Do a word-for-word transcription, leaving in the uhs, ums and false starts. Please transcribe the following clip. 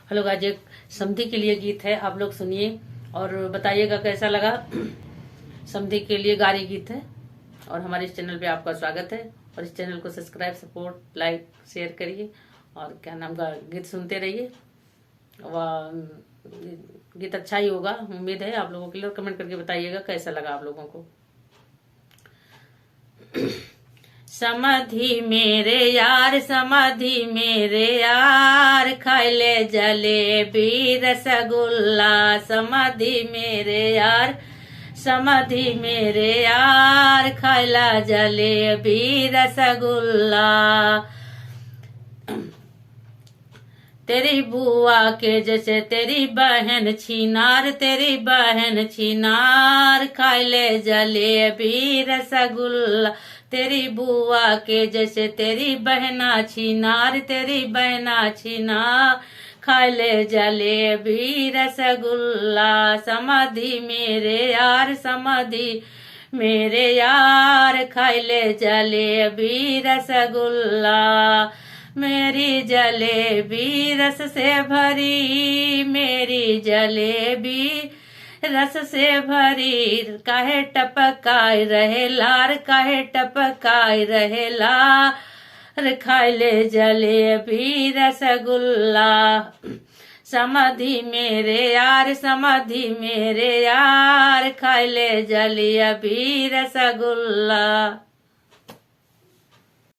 हेलो गाइस, एक समधी के लिए गीत है, आप लोग सुनिए और बताइएगा कैसा लगा। समधी के लिए गारी गीत है और हमारे इस चैनल पे आपका स्वागत है और इस चैनल को सब्सक्राइब, सपोर्ट, लाइक, शेयर करिए और क्या नाम का गीत सुनते रहिए। वह गीत अच्छा ही होगा, उम्मीद है आप लोगों के लिए। और कमेंट करके बताइएगा कैसा लगा आप लोगों को। समधी मेरे यार, समधी मेरे यार, खाइले जलेबी रसगुल्ला। समधी मेरे यार, समधी मेरे यार, खाइला जलेबी रसगुल्ला। तेरी बुआ के जैसे तेरी बहन छिनार, तेरी बहन छिनार, खाइले जलेबी रसगुल्ला। तेरी बुआ के जैसे तेरी बहना छिनार, तेरी बहना छिनार, खाइले जलेबी रसगुल्ला। समधी मेरे यार, समधी मेरे यार, खाइले जलेबी रसगुल्ला। मेरी जलेबी रस से भरी, मेरी जलेबी रस से भरी, काहे टपकाई रहेला रे, काहे टपकाई रहेला रे, खाइले जलेबी रसगुल्ला। समधी मेरे यार, समधी मेरे यार, खाइले जलेबी रसगुल्ला।